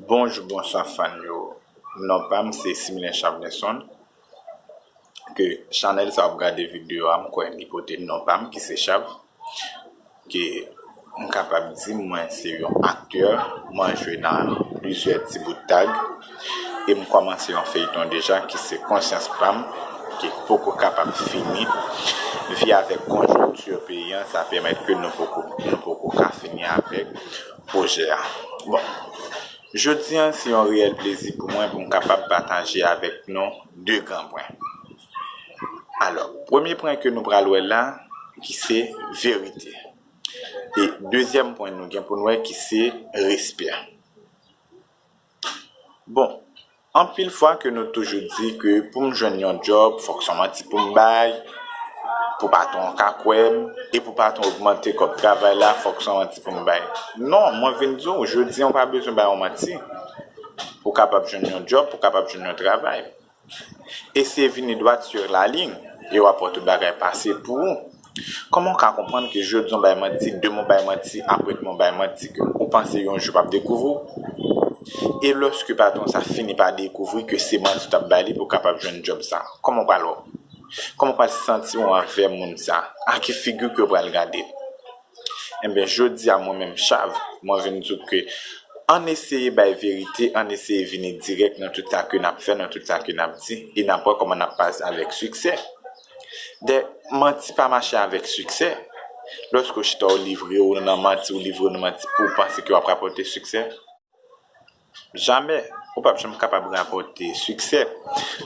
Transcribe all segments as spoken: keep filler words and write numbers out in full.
Bonjou, bonswa fan yo. Non pa m se Similen Chavneson. Ke chanèl sa w ap gade videyo a, m kwè li pote non pa m ki se Chav. Ke m kapab di mwen se yon aktè, mwen jwe nan plizyè ti bout tag. E m kòmanse yon feyton deja ki se Konsyans pa m, ki poko kapab fini. Vi avèk konjonkti peyi an, sa pèmèt ke nou poko, nou poko ka fini avèk pwojè a. Bon, jodi a, se yon reyèl plezi pou mwen pou m kapab pataje avèk nou de gran pwen. Alò, premye pwen ke nou pral wè la, ki se verite. E dezyèm pwen nou gen pou n wè, ki se respè. Bon, anpil fwa ke nou toujou di ke pou m jwenn yon djòb, fòk se yon manti pou m bay, pou patwon an ka kwè m, e pou patwon ogmante kòb travay la, fòk se yon manti pou m bay. Non, mwen vin di w, jodi a, w pa bezwen bay yon manti pou w kapab jwenn yon djòb, pou w kapab jwenn yon travay. Eseye vini dwat sur la ligne, e w ap wè tout bagay pase pou ou. Kòman w ka konprann ke jodi a w bay manti, demen w bay manti, aprèdemen w bay manti, ke ou panse yon jou p ap dekouvri w? E lòske patwon sa fini pa dekouvri ke se manti w t ap bay li pou w kapab jwenn djòb sa, kòman w pral wè w? Kòman w pral santi w anvè moun sa? A ki figi ke w pral gade l? Enben, jodi a, mwen menm, Chav, mwen vin di w ke ann eseye bay verite, ann eseye vini dirèk nan tout sa ke n ap fè, nan tout sa ke n ap di, e n ap wè kòman n ap pase avèk siksè. Dè, manti pa mache avèk siksè. Lòske w chita w livre w nan manti, w livre w nan manti pou w panse ke w ap rapòte siksè. Jamè, ou p ap janm kapab rapòte siksè.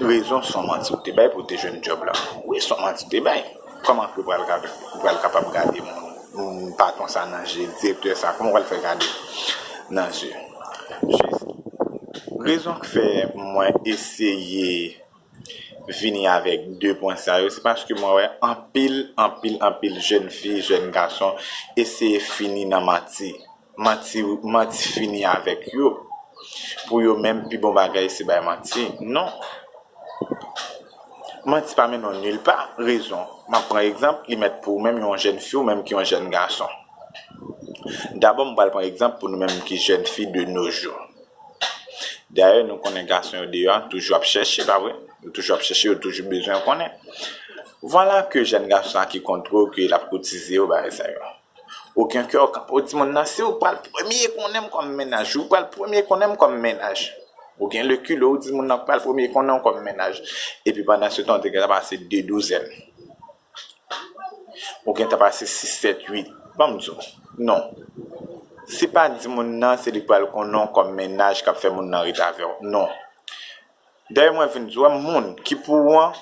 Rezon se yon manti ou te bay pou w te jwenn djòb la. Wi, se yon manti ou te bay. Kòman ke ou pral gade, ou pral kapab gade moun, moun patwon sa nan je, direktè sa, kòman ou pral fè gade nan je? Jis, rezon k fè mwen eseye vini avèk de pwen sa yo, se paske mwen wè anpil, anpil, anpil jèn fi, jèn gason eseye fini nan manti. Manti, manti fini avèk yo. Pou yo menm, pi bon bagay se bay manti. Non. Manti pa mennen w nil pa. Rezon. M ap pran egzanp, li mèt pou ou menm yon jèn fi, ou menm ki yon jèn gason. Dabò, m pral pran egzanp pou nou menm ki jèn fi de nos jours. Dayè, nou konnen gason yo deyò a toujou ap chèche, pa vre? Yo toujou ap chèche, yo toujou bezwen konnen. Vwala ke jèn gason sa ki kontwole w, ke l ap koutize yo, bagay sa yo. Ou gen kè w kanpe, ou di moun nan, si w pral premye konnen m kòm mennaj, ou pral premye konnen m kòm mennaj. Ou gen lekile, ou di moun nan pral premye konnen w kòm mennaj. Epi pandan se tan, ou te gentan pase de douzèn. Ou gentan pase sis, sèt, uit. Ban m di w. Non. Se pa di moun nan, se li k pral konnen w kòm mennaj k ap fè moun nan ret avè w. Non. Dayè, mwen vin di w, moun ki pou ou an,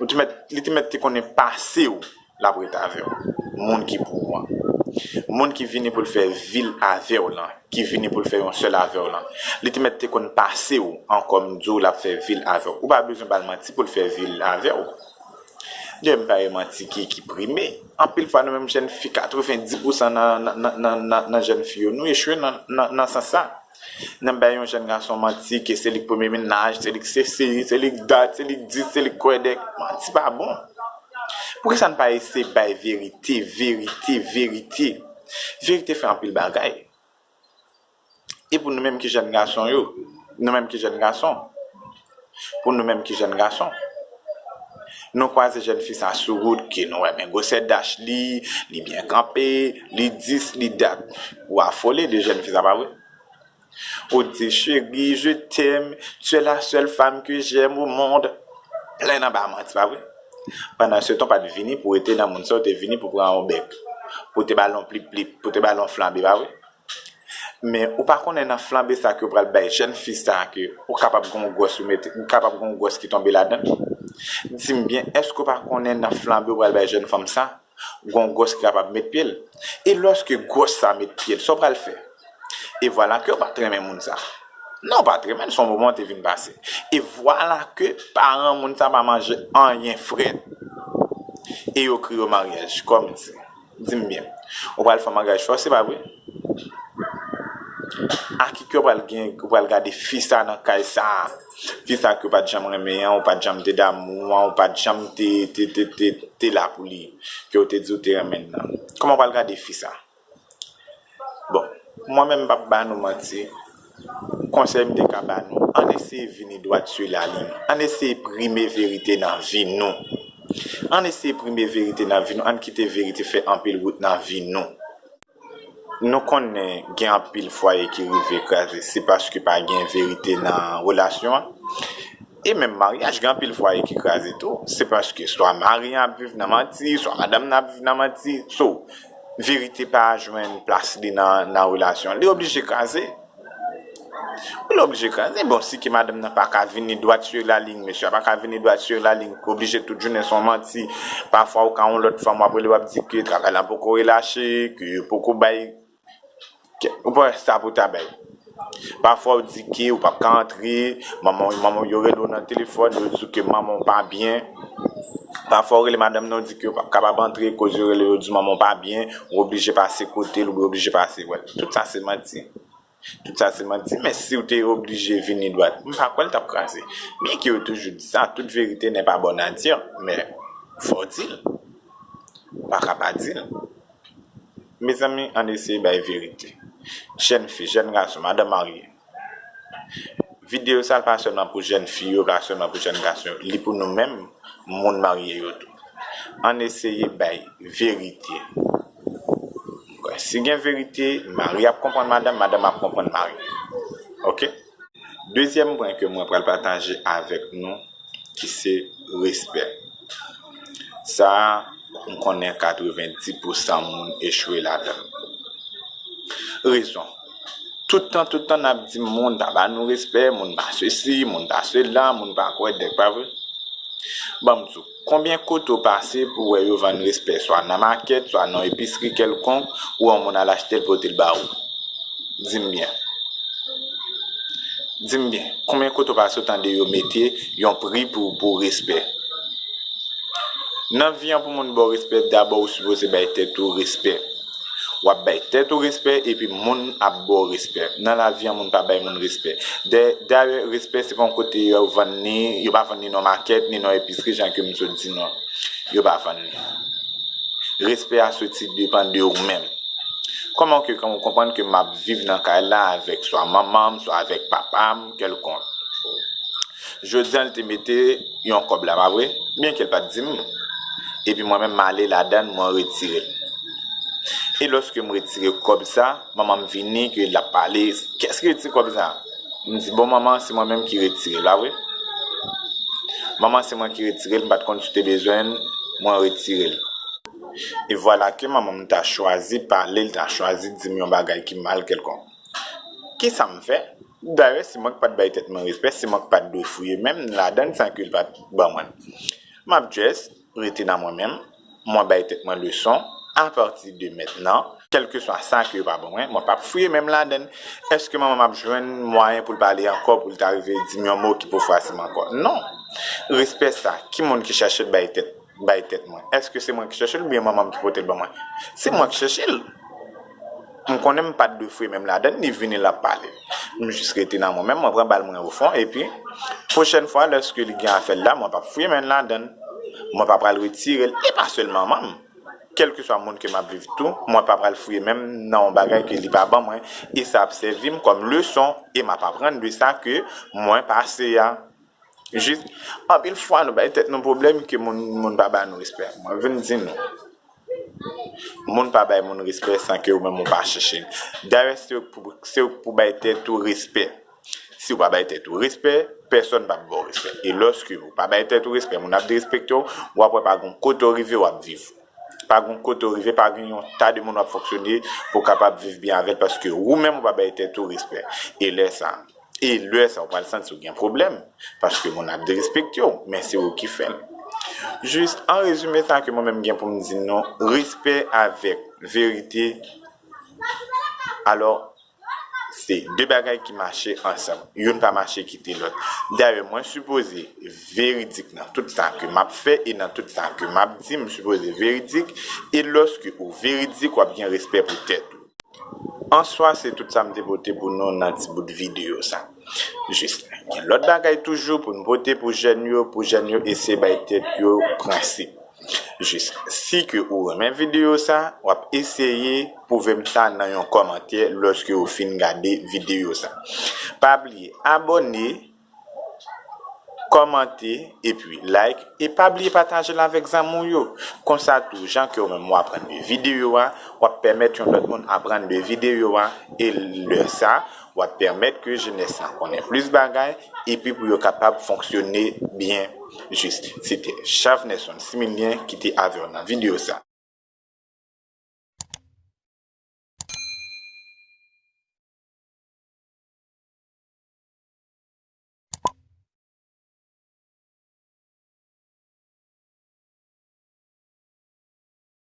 ou te mèt, li te mèt te konnen pase w, l ap ret avè w. Moun ki pou ou an. Moun ki vini pou l fè vi l avè w lan, ki vini pou l fè yon sèl avè w lan. Li te mèt te konn pase w ankò, m di w l ap fè vi l avè w. Ou pa bezwen ba l manti pou l fè vi l avè w. Dayè, m pa wè manti ki, ki prime. Anpil fwa, nou menm jèn fi, katrevenndis pousan nan, nan, nan, nan, nan, nan jèn fi yo, nou echwe nan, nan, nan sans sa. Nan bay yon jèn gason manti ke se li k premye mennaj, se li k sesi, se li k dat, se li k dis, se li k kwèdèk. Manti pa bon. Poukisa n pa eseye bay verite, verite, verite? Verite fè anpil bagay. E pou nou menm ki jèn gason yo, nou menm ki jèn gason, pou nou menm ki jèn gason, nou kwaze jèn fi sa sou wout, ke nou wè men gwosè dach li, li byen kanpe, li dis, li dat. Ou afole de jèn fi sa, pa vre? Ou di, chérie, je t'aime, tu es la seule femme que j'aime au monde. Plen anba manti, pa vre? Pandan se tan, w pa t vini pou w rete nan moun sa, w te vini pou pran yon bèk, pou w te ba l yon plip plip, pou w te ba l yon flanbe, pa vre? Men ou pa konnen nan flanbe sa ke w pral bay jèn fi sa ke ou kapab gon gwòs ou mete, ou kapab gon gwòs ki tonbe ladan l. Di m byen, èske w pa konnen nan flanbe ou pral bay jèn fanm sa, gon gwòs ki kapab met pye l? E lòske gwòs sa met pye l, sa w pral fè? E vwala ke w pa t renmen moun sa. Non, w pa t renmen l, se yon moman w te vin pase. E vwala ke paran moun sa pa manje anyen frèt. E yo kriye w maryaj, kòmsi. Di m byen. Ou pral fè maryaj fòse, pa vre? A ki kè w pral gen, ou pral gade fi sa nan kay sa? Fi sa ke w pa t janm renmen an, ou pa t janm te damou an, ou pa t janm te, te, te, te, te la pou li, ke w te di w te renmen l nan. Kòman w pral gade fi sa? Bon, mwen menm m p ap ba nou manti. Konsèy m te ka ba nou, ann eseye vini dwat sou lalin. Ann eseye prime verite nan vi nou. Ann eseye prime verite nan vi nou. Ann kite verite fè anpil wout nan vi nou. Nou konnen gen anpil fwaye ki rive kraze, se paske pa gen verite nan relasyon an. E menm maryaj, gen anpil fwaye ki kraze tou, se paske swa mari an ap viv nan manti, swa madanm nan ap viv nan manti. So, verite pa jwenn plas li nan, nan relasyon an. Li oblije kraze. Wi, li oblije kraze. Bon, si ke madanm nan pa ka vini dwat sou lalin, mesye a pa ka vini dwat sou lalin, ki oblije tout jounen se yon manti. Pafwa, ou ka yon lòt fanm, w ap rele, w ap di ke travay la poko relache, ke yo poko bay, ke, ou pa wè sa pou ta bay. Pafwa, ou di ke ou p ap ka antre, manman, manman, yo rele w nan telefòn, yo di w ke manman w pa byen. Pafwa, ou rele madanm nan, ou di ke ou p ap kapab antre, koz yo rele, yo di manman w pa byen, ou oblije pase kote l, ou oblije pase wè l. Tout sa se manti. Tout sa se manti, men si w te oblije vini dwat, m pa kwè l t ap kraze. Byen ke yo toujou di sa, toute vérité n'est pas bonne à dire, men fò w di l. Ou pa ka pa di l. Mezanmi, ann eseye bay verite. Jèn fi, jèn gason, madanm marye. Videyo sa a pa sèlman pou jèn fi yo, pa sèlman pou jèn gason yo, li pou nou menm, moun marye yo tou. Ann eseye bay verite. Si gen verite, mari ap konprann madanm, madanm ap konprann mari. Oke? Dezyèm pwen ke mwen pral pataje avèk nou, ki se respè. Sa a, m konnen katrevenndis pousan moun echwe ladan l. Rezon. Tout tan, tout tan, n ap di moun pa ba nou respè, moun pa sesi, moun pa sela, moun pa kwè dèk, pa vre? Ban m di w, konbyen kote w pase pou w wè yo vann respè, swa nan makèt, swa nan episri kèlkonk, ou wè yon moun al achte l pote l ba ou? Di m byen. Di m byen, konbyen kote w pase w tande yo mete yon pri pou, pou respè? Nan vi an, pou moun ba w respè, dabò ou sipoze bay tèt ou respè. W ap bay tèt ou respè, epi moun ap ba w respè. Nan lavi an, moun pa bay moun respè. Dè-, dayè, respè se pa yon kote yo vann ni, yo pa vann ni nan makèt, ni nan episri, jan ke m sot di nou an. Yo pa vann ni. Respè a soti depann de ou menm. Kòman ke, kòman w konprann ke m ap viv nan kay la avèk swa manman m, swa avèk papa m, kèlkonk? Jodi a, l te mete yon kòb la, pa vre? Byen ke l pa t di m. Epi mwen menm, m ale ladan l, mwen retire l. E lòske m retire kòb sa, manman m vini, ke l ap pale, kiyès ki retire kòb sa? M di, bon, manman, se mwen menm ki retire l, pa vre? Manman, se mwen ki retire l, m pa t konn si w te bezwen l, mwen retire l. E vwala ke manman m ta chwazi pale, l ta chwazi di m yon bagay ki mal kèlkonk. Kisa m fè? Dayè, se mwen k pa t bay tèt mwen respè, se mwen k pa t dwe fouye men m ladan l san ke l pa t ban mwen l. M ap just rete nan mwen menm, mwen bay tèt mwen leson, apati de mentnan, kèlkeswa sa ke yo pa ban mwen, mwen p ap fouye men m ladan l. Èske manman m ap jwenn mwayen pou l pale ankò, pou l ta rive di m yon mo ki pou fwase m ankò? Non. Respè sa, ki moun ki chèche l bay tèt, bay tèt mwen? Èske se mwen ki chèche l oubyen manman m ki pote l ban mwen? Se mwen ki chèche l. M konnen m pa t dwe fouye men m ladan l, li vini l ap pale. M jis rete nan mwen menm, mwen pran bal mwen ofon, epi pwochèn fwa, lèske li gen afè l la, mwen p ap fouye men l ladan l. Mwen pa pral retire l, e pa sèl manman m. Kèlkeswa moun ke m ap viv tou, mwen pa pral fouye men m nan yon bagay ke li pa ban mwen, e sa ap sèvi m kòm leson, e m ap aprann de sa ke mwen pase a. Jis, anpil fwa, nou bay tèt nou pwoblèm ke moun, moun pa ba nou respè. Mwen vin di nou, moun pa bay moun respè san ke ou menm ou pa chèche l. Dayè, se ou k pou, se ou k pou bay tèt ou respè. Si ou pa bay tèt ou respè, pèsòn p ap ba w respè. E lòske ou pa bay tèt ou respè, moun ap derespekte w, w ap wè pa gen kote w rive w ap viv. Pa gen kote w rive, pa gen yon ta de moun w ap fonksyone pou w kapab viv byen avè l, paske ou menm ou pa bay tèt ou respè. E lè sa, e lè sa, ou pral santi w gen pwoblèm, paske moun ap derespekte w, men se ou ki fè l. Jis, an rezime, sa ke mwen menm gen pou m di nou, respè avèk verite. Alò, se de bagay ki mache ansanm. Youn pa mache kite lòt. Dayè, mwen sipoze veridik nan tout sa ke m ap fè e nan tout sa ke m ap di, m sipoze veridik. E lòske ou veridik, w ap gen respè pou tèt ou. An swa, se tout sa m te pote pou nou nan ti bout videyo sa. Jis, gen lòt bagay toujou pou n pote pou jèn yo, pou jèn yo eseye bay tèt yo prensip. Jis, si ke ou renmen videyo sa, w ap eseye pwouve m sa nan yon kòmantè lòske ou fin gade videyo sa. Pa bliye abòne, kòmante, epi like, e pa bliye pataje l avèk zanmi w yo. Konsa tou, jan ke ou menm w aprann de videyo a, w ap pèmèt yon lòt moun aprann de videyo a, e lè sa, w ap pèmèt ke jenès lan konnen plis bagay, epi pou yo kapab fonksyone byen. Jis, se te Chavnerson Similien ki te avè w nan videyo sa.